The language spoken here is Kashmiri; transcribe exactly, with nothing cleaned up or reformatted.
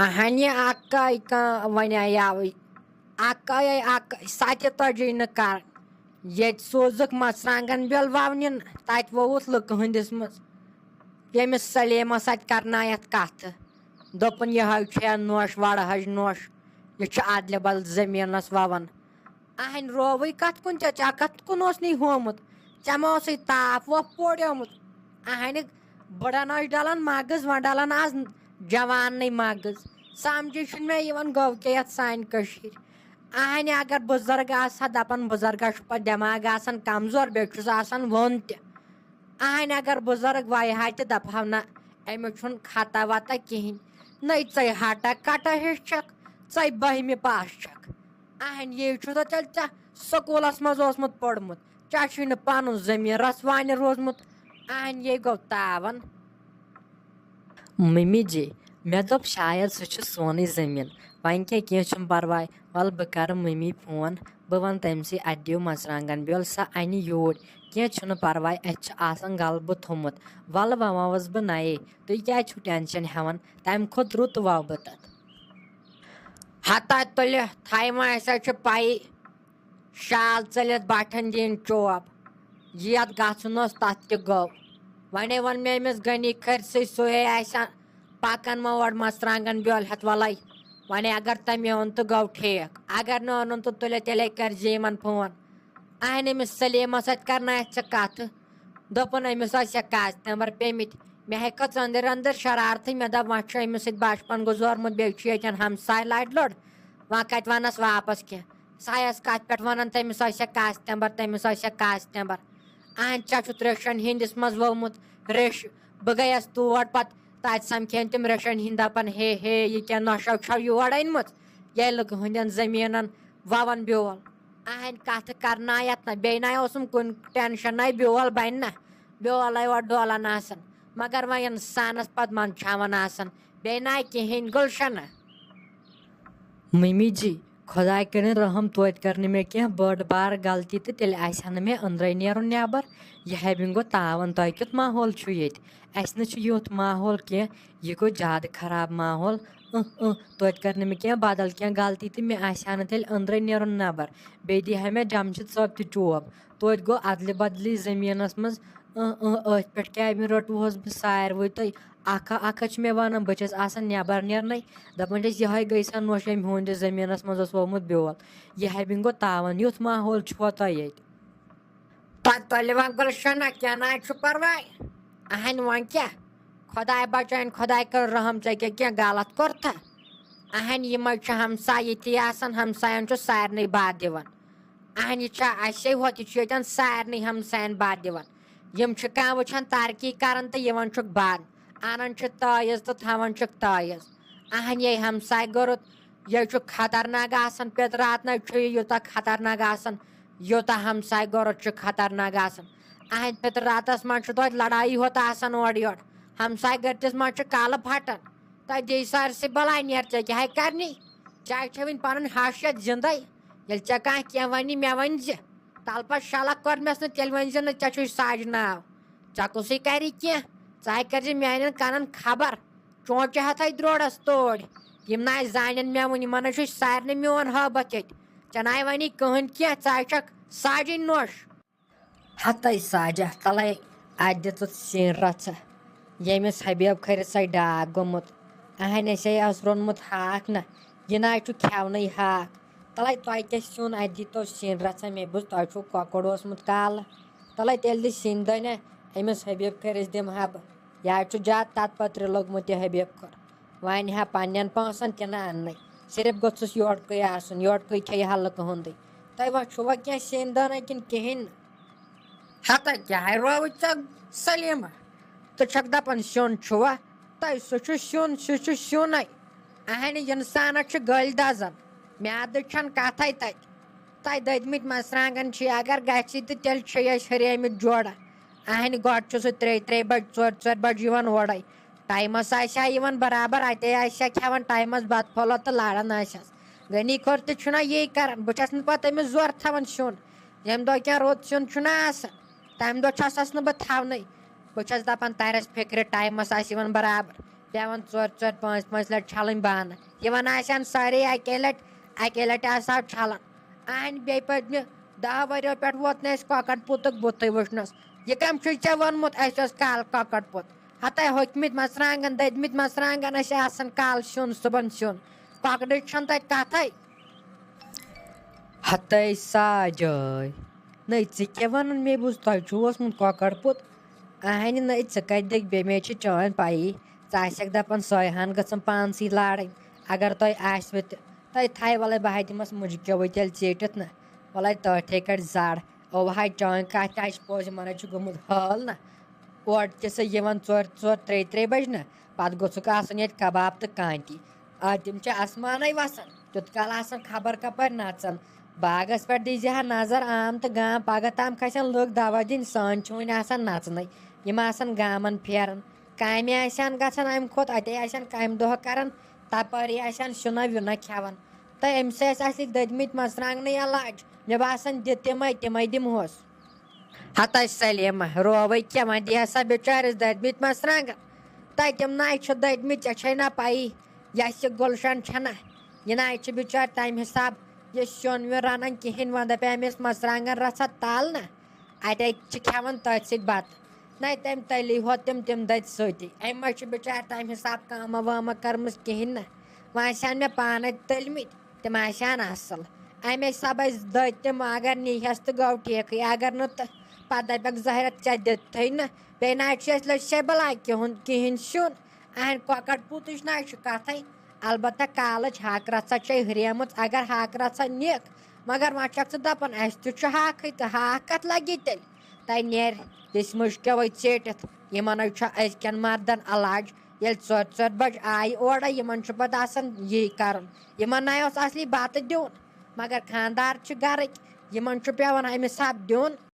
اہنہِ اکٲے کانٛہہ ونے یاوٕے، اکٲے اکٲے ستہِ تجی نہٕ کرٕنۍ۔ ییٚتہِ سوٗزُکھ مرژٕوانٛگن بیول وونہِ، تتہِ ووٚوُس لُکہٕ ہٕنٛدِس منٛز، ییٚمِس سلیمس اتہِ کرنایتھ کتھٕ۔ دوٚپُن، یِہوٚے چھےٚ نوش، وڑٕ حج نوش، یہِ چھُ ادلہِ بدل زٔمیٖنس وَوان۔ اہنہِ رووٕے کتھ کُن ژےٚ؟ ژےٚ کتھ کُن اوس نہٕ ہومُت؟ ژےٚ ما اوسُے تاپھ وۄپھ پوڑیومُت؟ اہنہِ بٕڑن ٲسۍ ڈلان مغز، وۄنۍ ڈلان آز جوانٕے مغز۔ سمجھے چھُنہٕ مےٚ یِوان، گوٚو کیٛاہ یتھ سانہِ کٔشیٖرِ؟ اہنہِ اگر بُزرگ آسہٕ ہا، دپان بُزرگس چھُ پتہٕ دٮ۪ماغ آسان کمزور، بیٚیہِ چھُس آسان ووٚن تہِ۔ اہنہِ اگر بُزرگ وایہِ ہا تہِ دپہٕ ہاو، نہ، أمِس چھُنہٕ خطا وطا کِہیٖنۍ۔ نَے ژَے ہٹا کٹا ہِش چھکھ، ژَے بٔہمہِ پاس چھکھ۔ اہنہِ یے چھُ تہٕ تیٚلہِ ژےٚ سکوٗلس منٛز اوسمُت پوٚرمُت، ژےٚ چھُے نہٕ پنُن زٔمیٖن رسوانہِ روزمُت۔ اہنہِ یے گوٚو تاوان۔ ممی جی، مےٚ دوٚپ شاید سُہ چھُ سونُے زٔمیٖن۔ وۄنۍ کیٛاہ، کینٛہہ چھُنہٕ پرواے، وَلہٕ بہٕ کَرٕ مٔمی فون، بہٕ وَنہٕ تٔمۍ سٕے اَتہِ دِیِو مرژٕوانٛگَن بیول، سۄ اَنہِ یوٗرۍ۔ کینٛہہ چھُنہٕ پرواے، اَسہِ چھُ آسان غلبہٕ تھوٚمُت، وَلہٕ وَوَس بہٕ نَیے، تُہۍ کیٛازِ چھُو ٹٮ۪نشَن ہٮ۪وان؟ تَمہِ کھۄتہٕ رُت وَوٕ بہٕ تَتھ۔ ہتا تُلہِ تھایہِ وۄنۍ، اَسہِ حظ چھِ پَیی۔ شال ژٔلِتھ بٹھن دِنۍ چوب۔ یتھ گژھُن اوس، تتھ تہِ گوٚو۔ وۄنے ووٚن مےٚ أمِس غنی کھرسٕے، سُے آسہِ ہا پکان ما اورٕ مرژٕوانٛگن بیول ہٮ۪تھ، وَلَے۔ وۄنۍ اگر تٔمۍ اوٚن تہٕ گوٚو ٹھیٖک، اگر نہٕ اوٚنُن تہٕ تُلِتھ تیٚلے کر زِ یِمن فون۔ اہنہِ أمِس سلیمس سۭتۍ کرنایتھ ژٕ کتھٕ۔ دوٚپُن، أمِس ٲسۍ یا کاستٮ۪مبر پیٚمٕتۍ۔ مےٚ ہیٚکہِ کھٔژ أنٛدٕرۍ أنٛدٕرۍ شرارتھٕے، مےٚ دوٚپ، وۄنۍ چھُ أمِس سۭتۍ بچپن گُزورمُت، بیٚیہِ چھُ ییٚتٮ۪ن ہمساے لڑِ لوٚڑ، وۄنۍ کتہِ ونس واپس کینٛہہ۔ سایس کتھ پٮ۪ٹھ ونان، تٔمِس ٲسۍ یا کاستٮ۪مبر، تٔمِس ٲسۍ یا کاستٮ۪مبر۔ اہن، ژےٚ چھُتھ ریشن ہِنٛدِس منٛز ووٚمُت ریش۔ بہٕ گٔیس تور، پتہٕ تتہِ سمکھین تِم ریشن ہِنٛدۍ، دپان، ہے ہے، یہِ کیٛاہ نۄشو چھو یور أنمٕژ، ییٚلہِ لُکہٕ ہٕنٛدٮ۪ن زٔمیٖنن ووان بیول۔ اہنٛدۍ کتھٕ کرنایتھ نہ، بیٚیہِ نہ اوسُم کُنہِ ٹینشن، نہ بیول بنہِ نہ، بیولے یوت ڈولان آسان، مگر وۄنۍ انسانس پتہٕ منٛدچھاوان آسان، بیٚیہِ نہ کِہیٖنۍ۔ گُلشنہ۔ ممی جی، خۄداے کٔرِن رحم، توتہِ کٔر نہٕ مےٚ کینٛہہ بٔڑ بار غلطی تہٕ تیٚلہِ آسہِ ہا نہٕ مےٚ أنٛدرَے نیرُن نٮ۪بر۔ یہِ ہا وۄنۍ گوٚو تاوَن، تۄہہِ کیُتھ ماحول چھُ ییٚتہِ؟ اَسہِ نہٕ چھُ یُتھ ماحول کینٛہہ، یہِ گوٚو زیادٕ خراب ماحول۔ اۭں، اۭں، توتہِ کٔر نہٕ مےٚ کینٛہہ بدل کینٛہہ غلطی تہٕ مےٚ آسہِ ہا نہٕ تیٚلہِ أنٛدرَے نیرُن نٮ۪بر۔ بیٚیہِ دی ہا مےٚ جمشید صٲب تہِ چوب۔ توتہِ گوٚو ادلہِ بدلٕے زٔمیٖنَس منٛز۔ اۭں، اۭں، أتھۍ پٮ۪ٹھ کیبِن رٔٹوہَس بہٕ ساروٕے تۄہہِ۔ اکھ ہا، اکھ ہا چھِ مےٚ وَنان، بہٕ چھَس آسان نٮ۪بر نیرنَے، دَپان چھَس، یِہوٚے گٔے سۄ نوٚش، أمۍ ہُنٛد یہِ زٔمیٖنَس منٛز اوس ووٚمُت بیول۔ یہِ ہا وۄنۍ گوٚو تاوَن، یُتھ ماحول چھُوا تۄہہِ ییٚتہِ؟ پَتہٕ تُلہِ وۄنۍ گُلشنہ، کینٛہہ نہ حظ چھُ پَرواے۔ اَہَنۍ وۄنۍ کیٛاہ؟ خۄداے بَچٲیِن، خۄداے کٔر رحم، ژےٚ کیٛاہ کینٛہہ غلط کوٚرتھا؟ اَہَنۍ یِمَے چھِ ہمسایہِ ییٚتی آسان، ہمسایَن چھُ سارنٕے بَتھ دِوان۔ اہنہِ چھا اَسے ہوت، یہِ چھُ ییٚتٮ۪ن سارنٕے ہمساین بَتھ دِوان۔ یِم چھِ کانٛہہ وٕچھان ترقی کران تہٕ یِوان چھُکھ بَتھ، اَنان چھِ تٲیٖز تہٕ تھاوان چھِکھ تٲیٖز۔ اہنہِ ہمساے گوٚرُت، یہِ چھُ خطرناک آسان، پِتہٕ راتھ نہ چھُ یہِ یوٗتاہ خطرناک آسان، یوٗتاہ ہمساے گوٚرُت چھُ خطرناک آسان۔ اہنہِ پِتہٕ راتس منٛز چھُ توتہِ لڑایی ہوت آسان اورٕ یورٕ، ہمساے گٔرتِس منٛز چھُ کلہٕ پھٹان۔ تۄہہِ دِیہِ سٲرسٕے بلاے نیر، ژےٚ کیٛاہ ہے کرنی؟ ژےٚ چھےٚ وٕنہِ پنُن ہش یتھ زندے۔ ییٚلہِ ژےٚ کانٛہہ کینٛہہ ونہِ، مےٚ ؤنۍ زِ۔ تلہٕ پتہٕ شلکھ کوٚر مےٚ نہٕ، تیٚلہِ ؤنۍ زِ نہٕ ژےٚ چھُے ساجہِ ناو۔ ژےٚ کُسٕے کرِ کینٛہہ؟ ژٕ ہے کٔرۍ زِ میانٮ۪ن کنن خبر۔ چونچہِ ہتھے درورس توڑ۔ یِم نہ زانن مےٚ وٕنہِ، یِمن ہے چھُے سارنٕے میون ہٲبتھ ییٚتہِ۔ ژےٚ نہ ونے کٕہٕنۍ کینٛہہ، ژٕ ہے چھکھ ساجِنۍ نوٚش۔ ہتے ساجہ، تلے اتھ دِژٕتھ سِنۍ رژھا، ییٚمِس حبیب کھٔرِس ہے ڈاکھ گوٚمُت۔ اہنہِ اسے اوس روٚنمُت ہاکھ نہ، یہِ نہ چھُ کھٮ۪ونٕے ہاکھ۔ تلے تۄہہِ کیٛاہ سیُن، اتھ دیٖتو سِنۍ رژھا، مےٚ بوٗز تۄہہِ چھُو کۄکُر اوسمُت کالہٕ۔ تلے تیٚلہِ دِ سِنۍ دٲنہ أمِس حبیب کھٔرِس دِمہٕ ہا بہٕ۔ یہِ حظ چھُ زیادٕ تتھ پترِ لوٚگمُت یہِ حبیب کھٔر۔ وۄنۍ ہا پننٮ۪ن پونٛسن تہِ نہٕ اننٕے، صرف گوٚژھُس یورکُے آسُن، یورکُے کھیٚیہِ ہا لُکہٕ ہُنٛدُے۔ تۄہہِ وۄنۍ چھُوا کینٛہہ سِنۍ دٲنہ کِنہٕ کِہیٖنۍ نہٕ؟ ہتا کیٛاہ ہے رووُے ژےٚ سلیمہ؟ ژٕ چھکھ دپان سیُن چھُوا؟ تۄہہِ سُہ چھُ سیُن، سُہ چھُ سیُنٕے۔ اہنہِ انسانس چھِ گٔلۍ دزان، میادٕچ چھنہٕ کتھے تتہِ۔ تۄہہِ دٔدمٕتۍ مرژٕوانٛگن چھِ، اگر گژھِ تہٕ تیٚلہِ چھِ أسۍ ہُریمٕتۍ جوڑہ۔ اہنہِ گۄڈٕ چھُ سُہ ترٛیٚیہِ ترٛیٚیہِ بجہِ، ژورِ ژورِ بجہِ یِوان اورے۔ ٹایمس آسہِ ہا یِوان برابر، اتے آسہِ ہا کھٮ۪وان ٹایمس بتہٕ پھوٚلہ تہٕ لاران آسٮ۪س۔ غنی کھوٚر تہِ چھُنہ یی کران، بہٕ چھس نہٕ پتہٕ أمِس زورٕ تھاوان سیُن۔ ییٚمہِ دۄہ کینٛہہ رُت سیُن چھُنہ آسان، تمہِ دۄہ چھسس نہٕ بہٕ تھاونٕے۔ بہٕ چھس دپان، ترس فکرِ، ٹایمس آسہِ یِوان برابر۔ پٮ۪وان ژورِ ژورِ پانٛژِ پانٛژِ لَٹہِ چھَلٕنۍ بانہٕ۔ یِوان آسہِ ہَن سٲری اَکے لَٹہِ، اَکے لَٹہِ آسہِ ہا چھَلان۔ اَہَنہِ بیٚیہِ پٔتمہِ دَہ ؤریو پٮ۪ٹھ ووت نہٕ اَسہِ کۄکَر پوٗتُک بُتھٕے وٕچھنَس۔ یہِ کَم چھُے ژےٚ ووٚنمُت اَسہِ اوس کالہٕ کۄکَر پوٗت؟ ہَتَے ہوٚکھمٕتۍ مَرژٕوانٛگَن، دٔدمٕتۍ مَرژٕوانٛگَن ٲسۍ آسان کالہٕ سیُن، صُبحن سیُن۔ کۄکرٕچ چھَنہٕ تَتہِ کَتھَے۔ ہَتَے ساجٲے۔ نٔے، ژٕ کیٛاہ وَنان؟ مےٚ بوٗز تۄہہِ چھُو اوسمُت کۄکَر پوٗت۔ اَہَنہِ نٔے، ژٕ کَتہِ دِکھ بیٚیہِ؟ مےٚ چھِ چٲنۍ پَیی۔ ژٕ آسٮ۪کھ دَپان سۄے ہَن گٔژھٕم پانسٕے لارٕنۍ۔ اگر تۄہہِ آسِوٕ تہِ، تۄہہِ تھایہِ وَلَے بہٕ ہا دِمَس مُجہِ کیوٚوٕے تیٚلہِ ژیٖٹِتھ نہ۔ وَلَے تٔتھۍ کَڑِ زَر۔ اوٚوہَے، چٲنۍ کَتھ تہِ ہا چھِ پوٚز، یِمَن ہا چھُ گوٚمُت حٲل نہ۔ اورٕ تہِ سا یِوان ژور، ژور، ترٛےٚ، ترٛےٚ بَجہِ نہ۔ پَتہٕ گوٚژھُکھ آسُن ییٚتہِ کَباب تہٕ کانتی۔ آ، تِم چھِ آسمانَے وَسان۔ تیُتھ کال آسان خبر کَپٲرۍ نَژان۔ باغَس پٮ۪ٹھ دیٖزِ ہا نظر عام تہٕ گام۔ پَگاہ تام کھسن لُکھ دَوا دِنۍ، سٲنۍ چھِ وٕنہِ آسان نَژنَے۔ یِم آسان گامَن پھیران۔ کامہِ آسہِ ہَن گژھان اَمہِ کھۄتہٕ، اَتے آسہِ ہَن کامہِ دۄہ کَران، تَپٲری آسہِ ہَن سیُنہ ویُنہ کھٮ۪وان۔ تہٕ أمِس ٲسۍ اَصلی دٔدمٕتۍ مَرژٕوانٛگنٕے علاج۔ مےٚ باسان، دِ تِمَے، تِمَے دِمہوس۔ ہَتَے سلیمہ، رووٕے کینٛہہ، وۄنۍ دِ ہسا بِچٲرِس دٔدمٕتۍ مَرژٕوانٛگَن۔ تَتہِ تِم نَے چھِ دٔدمٕتۍ، ژےٚ چھے نہ پَیی، یۄس یہِ گُلشن چھَنہ، یہِ نَے چھِ بِچٲرۍ تَمہِ حساب یہِ سیُن ویُن رَنان کِہیٖنۍ۔ وۄنۍ دَپے أمِس مَرژٕوانٛگَن رَژھا تَل نہ، اَتے چھِ کھٮ۪وان تٔتھۍ سۭتۍ بَتہٕ۔ نَے تٔمۍ تٔلی ہوت تِم، تِم دٔدۍ سۭتی۔ أمۍ ما چھِ بِچارِ تَمہِ حساب کٲمہ وٲمہ کٔرمٕژ کِہیٖنۍ نہ۔ وۄنۍ آسہِ ہَن مےٚ پانَے تٔلمٕتۍ، تِم آسہِ ہَن اَصٕل۔ اَمے حساب أسۍ دٔدۍ تِم، اگر نی ہٮ۪س تہٕ گوٚو ٹھیٖکٕے، اگر نہٕ تہٕ پَتہٕ دَپٮ۪کھ ظٲہِرہ ژےٚ دیُتتھٕے نہٕ۔ بیٚیہِ نہ چھُ اَسہِ لٔج شیبلا کِہُنٛد کِہیٖنۍ سیُن۔ اَہَن کۄکَر پوٗتٕچ نہ چھِ کَتھٕے۔ البتہ کالٕچ ہاکہٕ رَژھا چھے ہُریمٕژ۔ اگر ہاکہٕ رَژھا نِکھ، مگر وۄنۍ چھَکھ ژٕ دَپان اَسہِ تہِ چھُ ہاکھٕے، تہٕ ہاکھ کَتھ لَگی تیٚلہِ؟ تَے نیرِ دِژمٕچ کیوٚوَے ژیٖٹِتھ۔ یِمَن حظ چھُ أزکٮ۪ن مَردَن علاج، ییٚلہِ ژورِ ژورِ بَجہِ آیہِ اورَے، یِمَن چھُ پَتہٕ آسان یی کَرُن۔ یِمَن نَے اوس اَصلی بَتہٕ دیُن، مگر خانٛدار چھِ گَرٕکۍ، یِمَن چھُ پٮ۪وان اَمہِ حساب دیُن۔